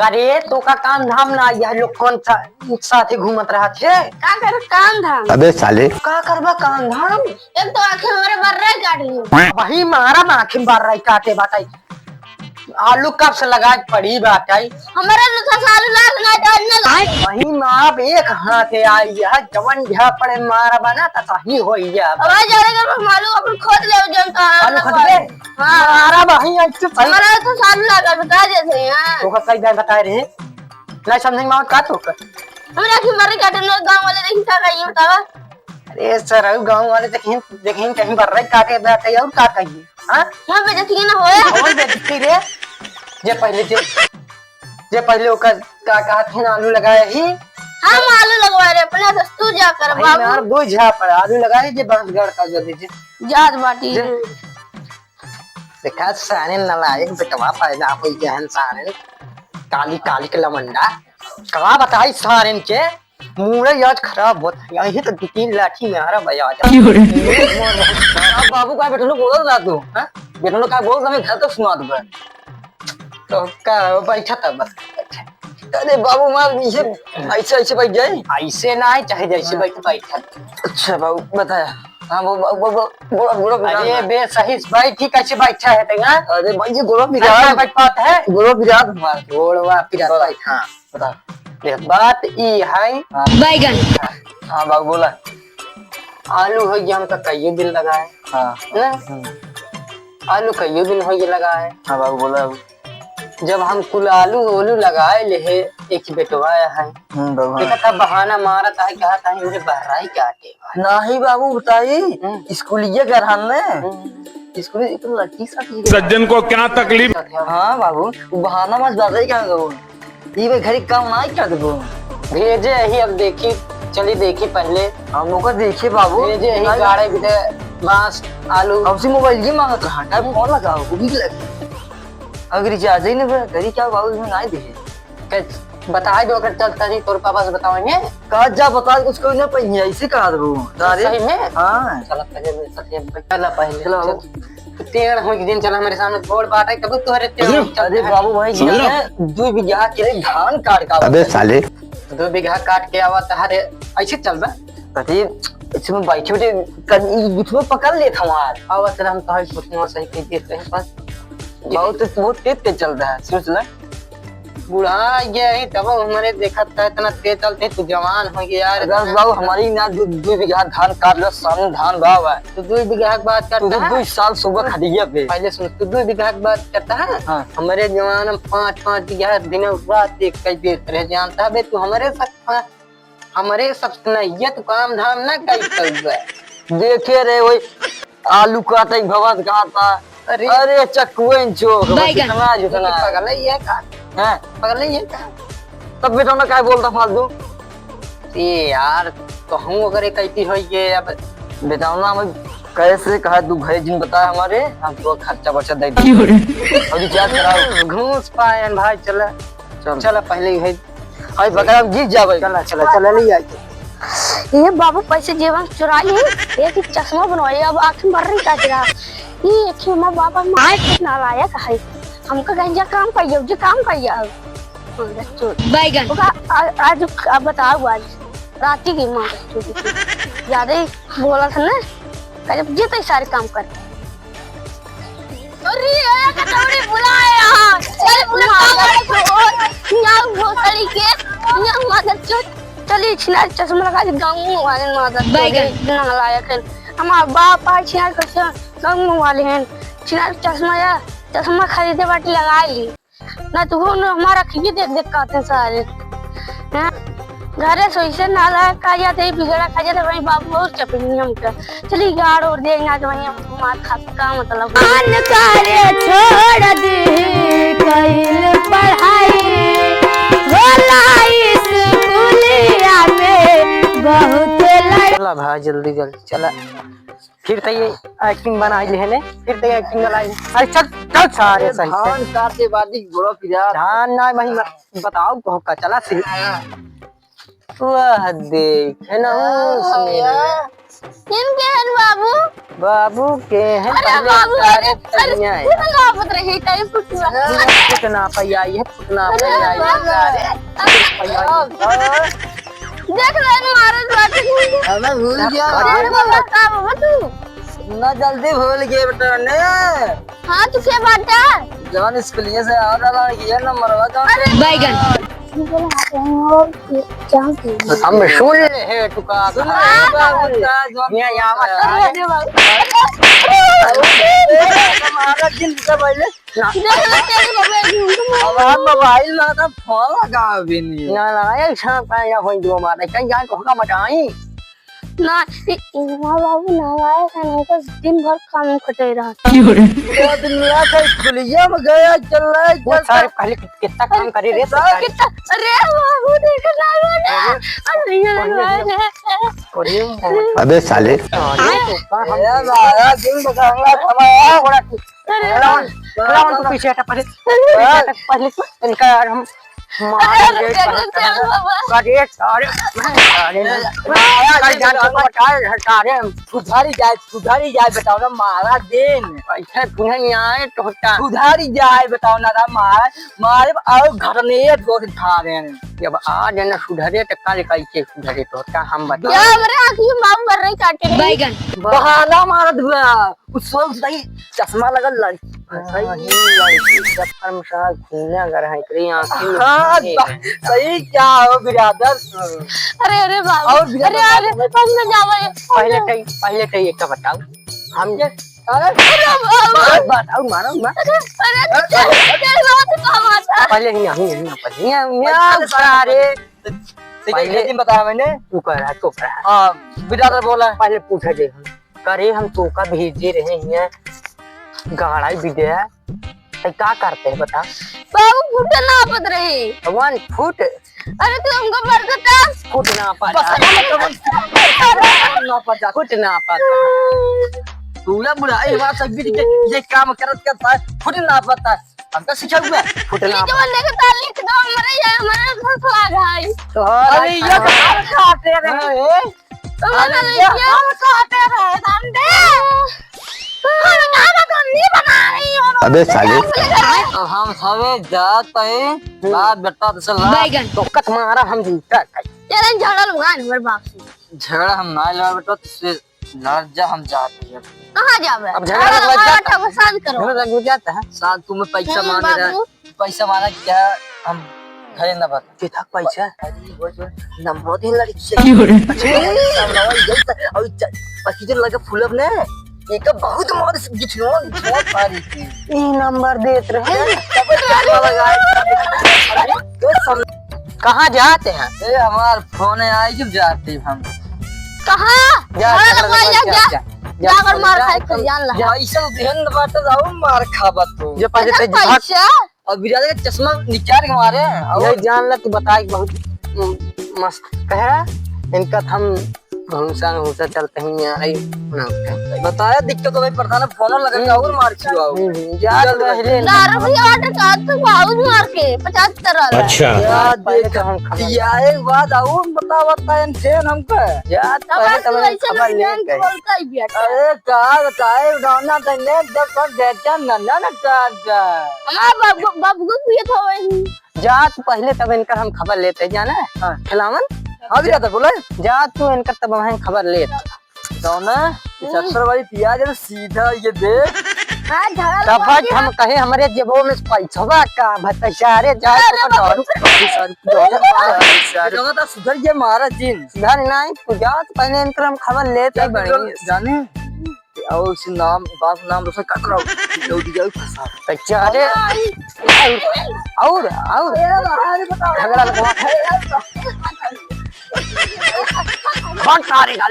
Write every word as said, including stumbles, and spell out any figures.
अरे, तोका काम धाम ना, यह लोग कौन सा साथे घूमत रहत हे? का कर काम धाम? अबे साले। का करबा काम धाम? एक तो आखिर हमरे बर्रा काट लियो। वही मारा आखिर बर्रा काटे बाटे। आलू कब से लगाए पड़ी बाटे? हमरे तो ससुराल लाग ना, डर ना लाग। वही माँ एक हाथ है आई, यह जवन झा पड़े मारा बना त सही होई जा। अब जाने के हम आलू अपन खोद ले, जन का आलू खोद ले? हाँ। मारा वही ऐसे सही। हमारा तो सालू लागल, बता देते हैं। तोका कई बार बताए रहे, नहीं समझ में आवत का तोका? हमरा की मरे काटे न, गाँव वाले देखी का कहिए, बतावा। अरे सर, गाँव वाले देखिन, देखिन कहीं बर्रा काटे बाटे और का कहिए, हाँ? यहाँ पे देखिए ना होया। कौन बेइज्जती रे? जे पहले, जे, जे पहले ओकर का कहत हिन आलू लगाए ही। हम आलू लगवा रहे अपने से, तू जा कर भाई बाबू। यार, दो झापड़ आलू लगाए जे बांस गड़ का जल्दी जे। जात बाटी। जे। देखा सारे नालायक बेटवा पैदा होई गए हैं सारे, काली काली के लमंडा। का बताई सारे के, मूड़े आज खराब होत है, यही तो दो तीन लाठी में हरा बजा जा। क्यों रे? अब बाबू का बेटनो बोलत रहा तू, हाँ? बेटनो का बोल, मैं घर तो सुना दूंगा। तो का बैठा था बस। अरे बाबू मार, ये ऐसे, ऐसे बैठ जाए? ऐसे ना है, चाहे जैसे बैठ, बैठा। अच्छा बाबू, बताया। हाँ, वो, वो, वो, वो, वो, वो, अरे बे, सही से बैठ, ठीक कैसे बैठा है तेरा? अरे भाई, ये गोड़वा पिरात। कैसे बैठ पाता है? गोड़वा पिरात हमारा। गोड़वा पिरात। हाँ। बता। देख, बात ई है। हाँ। बैगन। हाँ बाबू, बोला। आलू है, ये हमका कइयो दिन लगाए। हाँ। ना? हम्म। आलू कइयो दिन हो ये लगाए। हाँ बाबू, बोला। जब हम कुल आलू ओलू लगाए ले हे, एक बेटवा है। हम्म, बाबू, हाँ। देखा था, बहाना मारत है, कहत है, मुझे बहराई काटे। नहीं बाबू, बताई, हम्म। स्कूलिया के रहन ने। हम्म। स्कूल एक लड़की साथ ही सज्जन को क्या तकलीफ? हाँ बाबू, वो बहाना मत ज्यादा ही कहाँ गो। ई बे घरी काम ना कर देबो। भेजे ही, अब देखी, चली देखी पहले। हम ओकर देखिए बाबू। भेजे ही, भाई। गाड़े भी दे, बांस, आलू। अब से मोबाइल ही मांगत रहा, टाइम फोन लगाओ, वो भी लगे। अगर रिचार्ज ही नहीं बे, घरी क्या बाबू, इसमें ना ही देखे। के बताए दो, अगर चलता नहीं, तोर पापा से बतावेंगे। कहा जा, बता, कुछ कोई ना पहिए, ऐसे कहा दे वो। अरे सही में? हाँ। चला पहले, मैं सही में, चला पहले, चला। चल। टेढ़ हो के दिन चला हमारे सामने, गोड़ बाटे, कब तोहरे टेढ़ हो के चलते हैं? अरे बाबू भाई, सुन लो। जाने दो बीघा के लिए धान काट का अबे साले। दो बीघा काट के आवा तहारे, ऐसे चल बा। अरे, इसमें बैठे बैठे कर, ई गुठवा पकड़ लेत हमार। आवा चला, हम तोहरे गुठवा सही कर देते हैं बस। बहुत, बहुत तेज तेज चल रहा है, सोच ले। बूढ़ा गया है, तब हमारे देखत था, इतना तेज चलते, तू जवान हो गया यार। अगर बाबू हमारी ना दो, दो बीघा धान काट लो, सामने धान बाव है। तू दो बीघा की बात करता है? दो साल सुबह खटिया पे। पहले सुन, तू दो बीघा की बात करता है? हाँ। हमारे जवान में पाँच, पाँच बीघा दिन रात एक कई देत रहे, जानता है बे, तू हमारे साथ हमरे सब सुनैया तू काम धाम ना करी कउआ। देखे रे, वही आलू काटे, भवन काटा। अरे। अरे, चक्कुए चोक, बस बैगन। इतना, जितना। पागल है ये का? हैं? पागल है ये का? तब बेटा ना काय बोलता फालतू? ए यार, कहूँ अगर एक ऐसी होई ये अब। बेटा ना, हम कैसे कहा तू घरे जिन बताया हमारे, हम तो खर्चा बर्चा दे देंगे। क्यों रे? अभी क्या कराओ? घूस पायन भाई, चला। चल। चला, पहले ही है। अरे बकरा, हम गिर जाबे। चला, चला, चला, ले आई। ये बाबू पैसे जेबा में चुरा ली, एक ही चश्मा बनवाई, अब आँख में बर्री काट रहा। ये एक ही माँ बाप मार के नालायक है। हमका कहीं जा काम करिए, जे काम करिए अब। बैगन। ओका आ-, आज अब बताओ, आज राती की माँ ज्यादा ही बोला था ना, जब जे तई सारे काम कर। अरे, ए, कचौड़ी बुलाए यहाँ। चल, पूरा मार काम कर। यहाँ भोसड़ी के, यहाँ मादर चोद। चली, छिनार चश्मा लगा के गाँव वाले मादर चोद बैगन। नालायक है। हमार बाप आ छिनार कैसे गाँव वाले हैं। छिनार चश्मा या, चश्मा खरीदे बाटी लगा ली। ना तू हो, ना हमारा खिए देख देख काटे सारे। हैं? घरे से ऐसे नालायक खा जाते, बिगड़ा खा जाते, वहीं बाबू और चपेंगे हमका। चली गाड़ और दे, ना तो वहीं हम मार खा, का मतलब? मन करे छोड़ दी कइल पढ़ाई, होला स्कूलिया में बहुत लड़- चला भाई, जल्दी जल्दी चला। फिर तो ये acting बनाई लेहने, फिर तो ये acting बनाई। अरे चल, चल सारे सही से। धान काटे बादी गोड़ो पिरात। धान ना वही मत बताओ, कहो का चला सी। वह देख, है ना, वो हाँ, सीन। यार। इनके हन बाबू। बाबू के हैं, अरे पहले बाबू, सारे अरे, अरे, तैयार हैं। फुट नापत रही, कहीं फुट ना। फुट नापै आई है, फुट नापै आई है, बाबू। सारे। अरे, देख ले, मारे बाटे। हमें भूल गया। अरे बाबा, का बाबा तू? ना जल्दी भूल गए बेटा ने। हाँ, तू के बाटा? जौन स्कूलिया से आ रहा है, ये नंबर हुआ था। अरे बैगन। हम सुन ले है, तू का सुन ले, हाँ, बाबू, बता, जौन ये यहाँ मत अरे, अरे, बाबू। हमारा दिल से पहले ना। देख ले, तेरे बाबा, अब आप मोबाइल में तो फोन लगा भी नहीं। ना, ना, ये सब का या होई दो मार, कहीं जान को का मचाई। ना, ए, ए, हमार बाबू नहाए का नहीं, बस दिन भर काम खटे रहा। की हो रे? पूरा दिन रात है, स्कूलिया में गया, चल रहा है, वो चल सारे रहा है। पहले कि-, कितना काम करे रे, सारे कितना, अरे बाबू, देख ना, ना, अरे, अरे, ये अरे, लगा है। अरे, अबे साले। अरे, तो का हम ए, बारह दिन बस हमरा समय है। थोड़ा अरे खिलावन, खिलावन, तू पीछे हटा पहले। पीछे हटा पहले। इनका यार हम मार अरे, दे, अरे, अरे, बाबा। अरे, अरे, अरे, अरे, अरे, जान को बचाए, हटा रे। सुधारी जाए, सुधारी जाए, बताओ ना, मारा दिन। ऐसे पुनः नहीं आए तो होता। सुधारी जाए, बताओ ना, रा मार, मारे और घर में ये ठोक खा रहे हैं। जब आज न सुधरे तो कल कैसे सुधरे तो होता, हम बताओ। क्या हमारे आँखी में बाम भर रही काटे रही। बैगन। बहाना मारत हुआ। कुछ सोच नहीं, चश्मा लगल लड़की। हाँ, सही। ये लड़की चक्कर में साला घूमे अगर है, एकरे आँखी में हाँ, घूमे। सही क्या हो बिरादर? अरे, अरे बाबू। और बिरादर अरे, अरे, बाबू। हम ना जावे। पहले कहीं, पहले कहीं एक तो बताओ। हम ये, अरे, अरे बाबू। बात, बात, और मारो, मार। अरे, अरे, अरे, बात तो हम आता। पहले ही, यहीं, यहीं, पहले ही, यहीं, पहले सारे सारे। तो, तो पहले ये दिन बताया मैंने। तू कह रहा, तू कह रहा। हाँ, बिरादर बोला। पहले पूछे दे हम। करे हम तोका भेजे रहे हियाँ गाड़ा बिदे, तै का करते है बता? बाबू फुट नापत रहे। One foot? अरे तू हमको मर देता। फुट नापत। बस, बस, बस, बस। फुट नापत। पूरा बुढ़ाई बात सब बीत के ये काम करत करता है, फुट नापत है। हमका सिखा हुआ है। फुट नापत। ये जो लेके तार लिख दो, मरे जाए, मरे फसला जाए। तो अरे ये तो हम खाते रहे। तो अरे, मरे ये क्या? हम खाते रहे, धंधे। हम का बतौनी बना रही हो? अबे साले। अब हम सबे जात हैं, बाप बेटा तो सलाह। बैगन। तो कत मारा हम जूता खाई। चल, झगड़ा लगा हमारे बाप से। झगड़ा हम ना लगा बेटा, तुझसे लड़ जा, हम जात हैं। कहाँ जावे? अब झगड़ा झगड़ा लगवा लगा जाता। बैठा, पसंद करो। झगड़ा लगवा जाता है। साल तू में पैसा हम्म, मांग रहा है। बाबू। पैसा मांगा क्या हम घरे ना बता। कितना पैसा? अरे, वो जो नंबर दे लड़की से। की हो रे? अच्छा, नंबर यही था। और च-, और किधर लगे फुलब ने? एक बहुत मार से गिठवा, गिठवा मारी थी। ई नंबर देत रहे। तब क्या लगा? अरे, तो सम- कहाँ जाते हैं? ए, हमार फोन है, आई जब जाते हम। कहाँ? जा, अरे, जा, भाई, जा, जा, जा, जा। जा, जा, जा, मार जा, खाए, जा, जान ला। जा। ऐसा ध्यान बात जाओ, मार खाबत हो। जो पहले पैसा, ते भाग। पैसा? और बिरादर का चश्मा निकाल के मारे हैं। और नहीं जान ला, तू बताए बहुत, उम, मस्त कहे। इनका हम घूसा घूसा चलते ही यहाँ आई ना। बताया दिक्कत हो भाई, प्रधान फोन लगा के और मार खिलाओ। हम्म, हम्म, जा चल तो भाई। पहले। दारू भी order कर तो बहुत मार के पचास तरह। अच्छा। यार, पहले देख, तो हम खबर या एक बात और बता, बता इन फेन हमको। जा तो तब पहले आज तो तू मैं ऐसे खबर नहीं ले जान के गए। बोलता ही बेटा। अरे का बताए, गाना तो ले जब कर देते हैं, ना, ना, ना, का, का। हमारा बाबू, बाबू को पिए था वही। जा तू पहले, तब इनकर हम खबर लेते, जाना है? हाँ। खिलावन? हाँ, भी जाता, बोला है? जा तू इनकर, तब हम खबर लेते। तो ना, इस हम्म। अक्षर वाली पिया जब सीधा ये दे। हाँ, झगड़ा तब लगा आज हम दिया। कहे, हमरे जेबो में पैसवा का, भतैया रे, जा अरे तू बाबू। दारू, दारू, दारू, दारू। तो ना, तो सुधर ये मारा जिन। सुधर नहीं, तू जा, तू पहले इनकर हम खबर लेते जा, ही बड़ी। जाने? और उसी नाम, बाप नाम रोशन कर रहा हूँ। जल्दी जाओ फंसा। अच्छा, अरे। और, और, और। ए, बाहर बताओ। झगड़ा लगवा। बहुत सारे गाल।